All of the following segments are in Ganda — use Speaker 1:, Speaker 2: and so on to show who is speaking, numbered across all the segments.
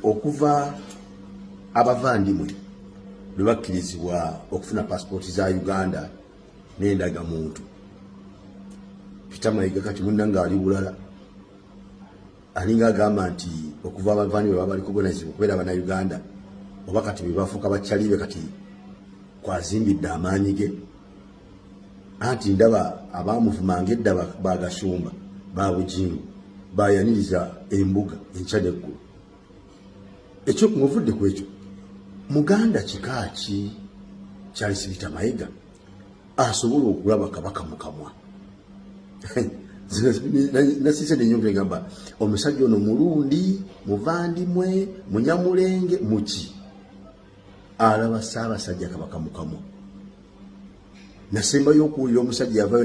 Speaker 1: Okuva abavandimwe lwe bakkirizibwa okufuna pasipooti za Uganda n'endagamuntu, Peter Mayiga kati munnange ali bulala, alinga agamba nti okuva abavandimwe baba baliko okubeera Bannayuganda oba kati bwe bafuuka bakyalibe, kati kwazimbidde amaanyi ge. Anti ndaba abaamuvumanga edda, bagashumba babujingo bayaniriza embuga enkya n'eggulo. Ekyo ng'ovudde ku ekyo, Muganda kika ki Charles Peter Mayiga asobola okulaba Kabaka mukamwa? Nasiise nenyongera gamba omusajja ono mulundi, muvandimwe, munyamulenge, muki alaba Ssaabasajja Kabaka mukamwa. Nasembayo okuwulira omusajja yavayo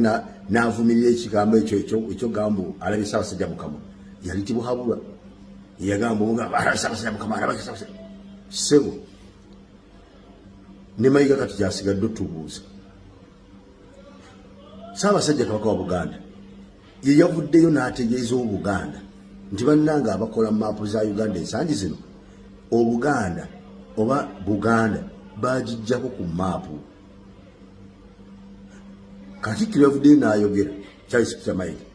Speaker 1: n'avumirira ekigambo ekyo ekyogambo alabye Ssaabasajja mukamwa, yali Tibuhabulwa, yagamba omugamba alabye Ssaabasajja mukama, alabye Ssaabasajja ssebo. Ne Mayiga kati kyasigadde otubuuza, Ssaabasajja Kabaka wa Buganda ye yavuddeyo n'ategeeza Obuganda nti bannanga abakola maapu za Uganda ensangi zino, Obuganda oba Buganda bagijjako ku maapu. Katikkiro yavuddeyo n'ayogera, Charles Peter Mayiga,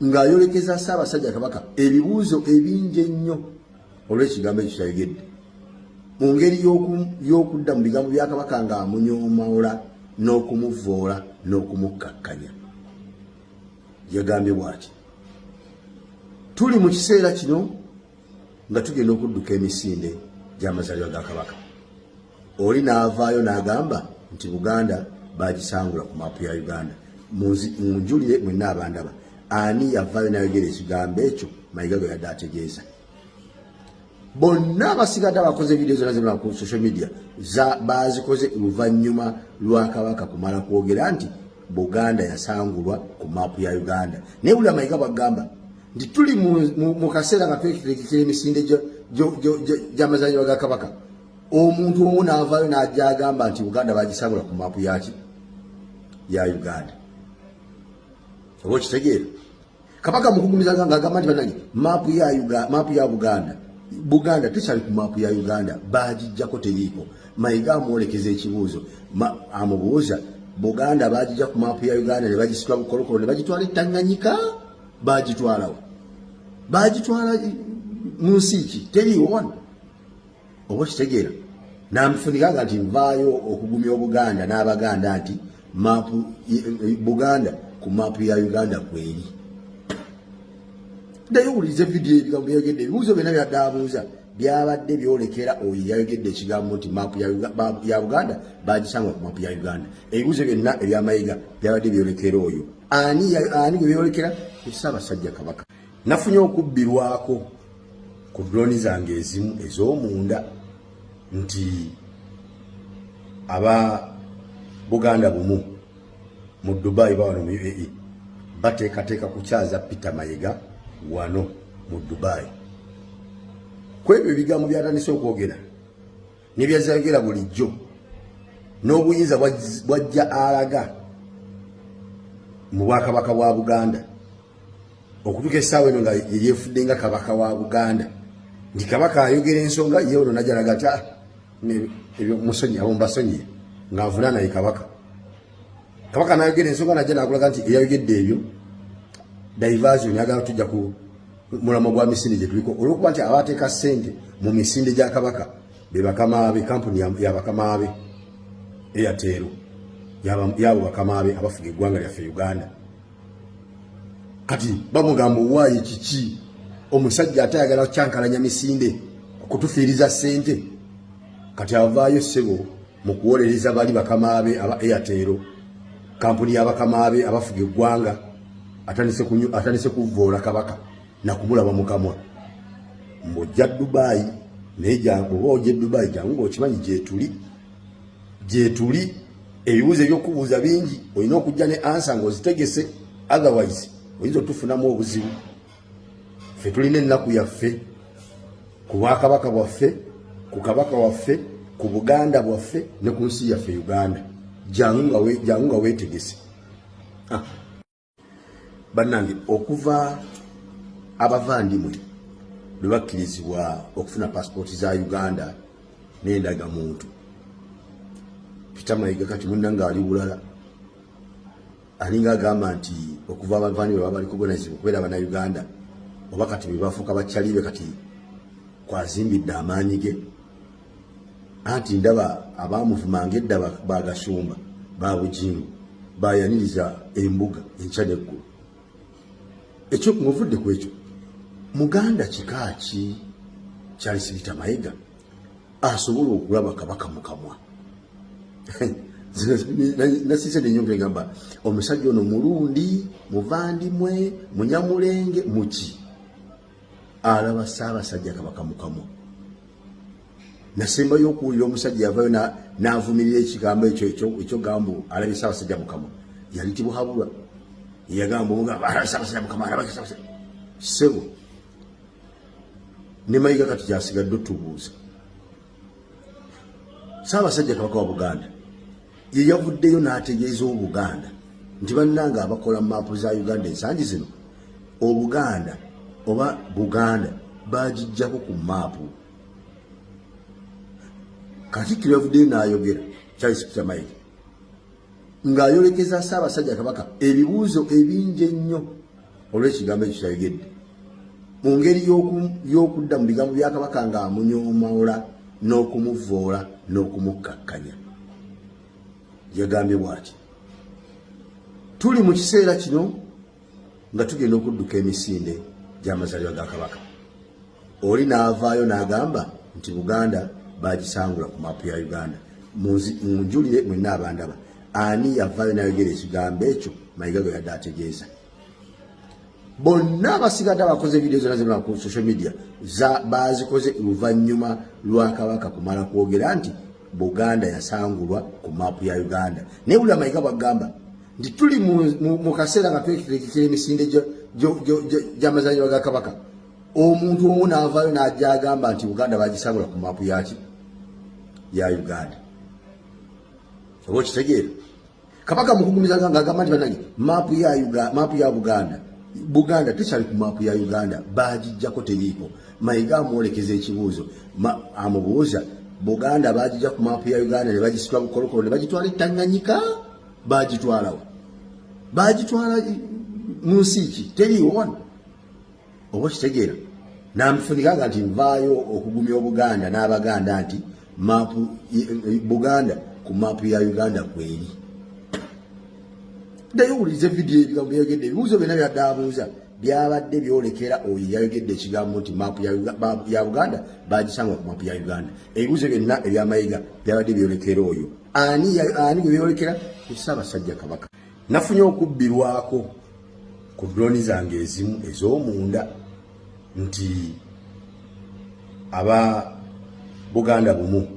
Speaker 1: ng'ayolekeza Ssaabasajja Kabaka ebibuuzo ebingi ennyo olw'ekigambo ekyo kyayogedde mu ngeri y'okudda mu bigambo bya Kabaka ng'amunyoomoola n'okumuvoola n'okumukkakkanya. Yagambye bw'ati: tuli mu kiseera kino nga tugenda okudduka emisinde gy'amazaalibwa ga Kabaka, oli n'avaayo n'agamba nti Buganda bagisangula ku maapu ya Uganda. Munjulire mwenna abandaba, ani yavaayo n'ayogera ekigambo ekyo Mayiga gwe yadde ategeeza? Bonna abasigadde abakoze vidiyo zonna zibula ku social media bazikoze luvannyuma lwa Kabaka kumala kwogera nti Buganda yasangulwa ku maapu ya Uganda. Naye buli Mayiga bwagamba nti tuli mu kaseera nga twetegekera emisinde gy'amazaalibwa ga Kabaka, omuntu omu n'avaayo n'ajja agamba nti Buganda bagisangula ku maapu yaki ya Uganda. Oba okitegeera, Kabaka mukugumiza nga agamba nti bannange, maapu ya Buganda, Buganda tekyali ku maapu ya Uganda, bagijjako, teriiko. Mayiga amwolekeza ekibuuzo, amubuuza, Buganda bagijja ku maapu ya Uganda ne bagisitula bukolokolo ne bagitwala Etanganyika, bagitwalawo, bagitwala mu nsi ki? Teriiwo wano. Oba okitegeera, namufunika nga nti nvaayo okugumya Obuganda n'Abaganda nti maapu Buganda ku maapu ya Uganda kweri. Ddayo owulirize vidiyo, ebigambo byayogedde, ebibuuzo byonna byadde abuuza byabadde byolekera oyo yayogedde ekigambo nti maapu ya Buganda bagisanga ku maapu ya Uganda. Ebibuuzo byonna ebyamayiga byabadde byolekera oyo. Ani gwe byolekera? Ssaabasajja Kabaka. Nafunye okubbirwako ku drone zange ezimu ez'omunda nti aba Buganda Bumu mu Dubai, bawano mu UAE, bateekateeka kukyaza Peter Mayiga wano mu Dubai. Ku ebyo ebigambo byatandise okwogera nebyazayogera bulijjo n'obuyinza bwajja alaga mu bwakabaka bwa Buganda okutuuka essaawa eno nga yeyefudde nga kabaka wa Buganda, nti Kabaka ayogera ensonga ye, ono najja laga ati, "Ah, ebyo musonyi, abo mbasonyiye," ng'avunaana ye Kabaka. Kabaka nayogera ensonga, najja nakulaga nti eyayogedde ebyo diversion, yagala tujja ku mulamwa gwa misinde gye tuliko, olwokuba nti abateeka ssente mu misinde gya Kabaka be bakama be, kampuni ya bakama be Airtel, yabo bakama be abafuga eggwanga lyaffe Uganda. Kati bamugamba, owaaye kiki omusajja ate ayagala kyankalanya misinde, kutufiiriza ssente? Kati avaayo ssebo mu kuwolereza bali bakama be aba Airtel, kampuni y'abakama be abafuga eggwanga, atandise kuvvoola Kabaka nakumulaba mukamwa. Mbw'ojja Dubai, naye jangu, oba ojja e Dubai, jangu ng'okimanyi gyetuli, gyetuli. Ebibuuzo ebyokubuuza bingi, olina okujja ne answer ng'ozitegese, otherwise oyinza otufunamu obuzibu. Ffe tulina ennaku yaffe ku bwakabaka bwaffe, ku Kabaka waffe, ku Buganda bwaffe ne ku nsi yaffe Uganda. Jangu nga weetegese. Ah. Bannange, okuva abavandimwe lwe bakkirizibwa okufuna pasipooti za Uganda n'endagamuntu. Peter Mayiga kati munnange ali bulala, alinga agamba nti okuva abavandimwe baba balikogonize okubeera Abannayuganda oba kati bwe bafuuka bakyalibe, kati kwazimbidde amaanyi ge. Anti ndaba abaamuvumanga edda, bagashumba babujingo bayaniriza embuga enkya n'eggulo. Ekyo ng'ovudde ku ekyo, Muganda kika ki Charles Peter Mayiga asobola okulaba Kabaka mukamwa? Nasiise nenyongere ngamba omusajja ono mulundi, muvandimwe, munyamulenge, muki alaba Ssaabasajja Kabaka mukamwa. Nasembayo okuwulira omusajja yavayo n'avumirira ekigambo ekyo ekyo gambo alabye Ssaabasajja mukamwa, yali Tibuhabulwa. Yagamba omugamba alabye Ssaabasajja mukamwa, alabye Ssaabasajja. Ssebo, ne Mayiga kati kyasigadde otubuuza, Ssaabasajja Kabaka wa Buganda ye yavuddeyo n'ategeeza Obuganda nti bannange abakola maapu za Uganda ensangi zino, Obuganda oba Buganda bagijjako ku maapu. Katikkiro yavuddeyo n'ayogera, Charles Peter Mayiga, ng'ayolekeza Ssaabasajja Kabaka ebibuuzo ebingi ennyo olw'ekigambo ekyo kyayogedde mu ngeri y'okudda mu bigambo bya Kabaka ng'amunyoomoola n'okumuvoola n'okumukkakkanya. Yagambye bw'ati: "Tuli mu kiseera kino nga tugenda okudduka emisinde gy'amazaalibwa ga Kabaka, oli n'avaayo n'agamba nti Buganda bagisangula ku maapu ya Uganda. Munjulire mwenna abandaba, ani yavaayo n'ayogera ekigambo ekyo?" Mayiga gwe yadde ategeeza bonna abasigadde abakoze vidiyo zonna zonna ku social media bazikoze luvannyuma lwa Kabaka kumala kwogera nti Buganda yasangulwa ku maapu ya Uganda. Naye buli Mayiga bwagamba nti tuli mu kaseera nga twetegekera emisinde gy'amazaalibwa ga Kabaka, omuntu omu n'avaayo n'ajja agamba nti Buganda bagisangula ku maapu yaki ya Uganda, oba okitegeera? Kabaka mukugumiza nga agamba nti banange, maapu ya Buganda, Buganda tekyali ku maapu ya Uganda, bagijjako, teriiko. Mayiga amwolekeza ekibuuzo, amubuuza, Buganda bagijja ku maapu ya Uganda ne bagisitula bukolokolo ne bagitwala e Tanganyika? Bagitwalawa? Bagitwala mu nsi ki? Teriiwo wano, oba okitegeera? Namufunika nga nti nvaayo okugumya Obuganda n'Abaganda nti maapu Buganda ku maapu ya Uganda kweri. Ddayo owulirize vidiyo, ebigambo byayogedde, ebibuuzo byonna byadde abuuza byabadde byolekera oyo yayogedde ekigambo nti maapu ya Buganda bagisanga ku maapu ya Uganda. Ebibuuzo byonna ebyamayiga byabadde byolekera oyo. Ani gwe byolekera? Ku Ssaabasajja Kabaka. Nafunye okubbirwako ku drone zange ezimu ez'omunda nti aba Buganda Bumu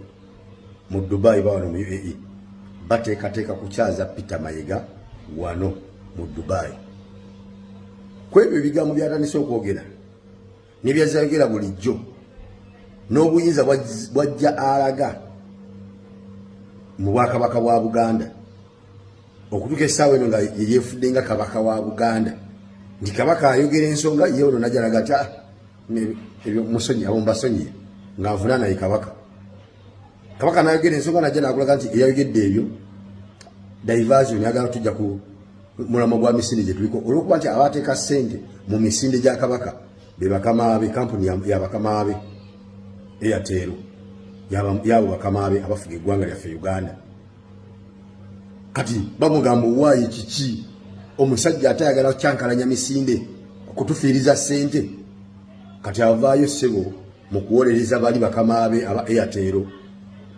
Speaker 1: mu Dubai, bawano mu UAE, bateekateeka kukyaza Peter Mayiga wano mu Dubai. Ku ebyo ebigambo byatandise okwogera nebyazayogera bulijjo n'obuyinza bwajja alaga mu bwakabaka bwa Buganda okutuuka essaawa eno nga yeyefudde nga kabaka wa Buganda, nti kabaka ayogera ensonga ye, ono najja laga ti ah, ebyo musonyi, abo mbasonyiye, ng'avunaana ye kabaka. Kabaka nayogera ensonga, najja nakulaga nti eyayogedde ebyo diversion, yagala tujja ku mulamwa gwa misinde gye tuliko, olwokuba nti abateeka ssente mu misinde gya kabaka be bakama be, kampuni ya bakama be Airtel, yabo bakama be abafuga eggwanga lyaffe Uganda. Kati bamugamba, owaayi kiki omusajja ate ayagala kukyankalanya misinde, kutufiiriza ssente? Kati avaayo ssebo mu kuwolereza bali bakama be aba Airtel,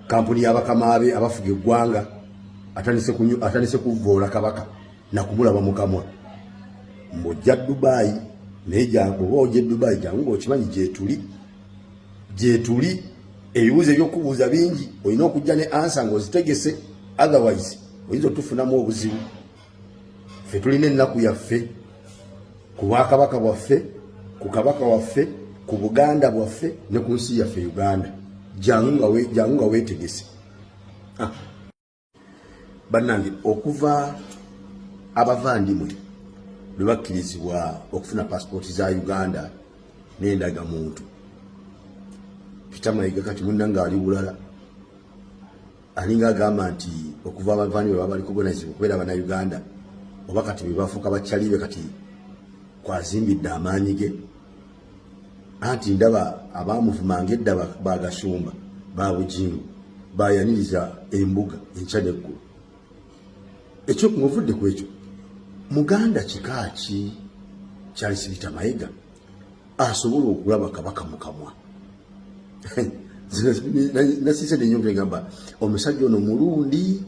Speaker 1: kampuni y'abakama be abafuga eggwanga. Atandise kuvvoola kabaka nakumulaba mukamwa mbw'ojja Dubayi. Naye jangu, oba ojja e Dubayi, jangu ng'okimanyi gyetuli, gyetuli. Ebibuuzo ebyokubuuza bingi, olina okujja ne answer ng'ozitegese, otherwise oyinza otufunamu obuzibu. Ffe tulina ennaku yaffe ku bwakabaka bwaffe, ku kabaka waffe, ku Buganda bwaffe ne ku nsi yaffe Uganda. Jangu nga weetegese. Ah. Bannange, okuva abavandimwe lwe bakkirizibwa okufuna pasipooti za Uganda n'endagamuntu, Peter Mayiga kati munnange ali bulala, alinga agamba nti okuva abavaani bwe baba recognize okubeera Bannayuganda, oba kati bwe bafuuka bakyalibe, kati kwazimbidde amaanyi ge. Anti ndaba abaamuvumanga edda, bagashumba babujingo bayaniriza embuga enkya neggulu. Ekyo ng'ovudde ku ekyo, muganda kika ki Charles Peter Mayiga asobola okulaba Kabaka mu kamwa? Nasiise nenyonge ngamba omusajja ono mulundi.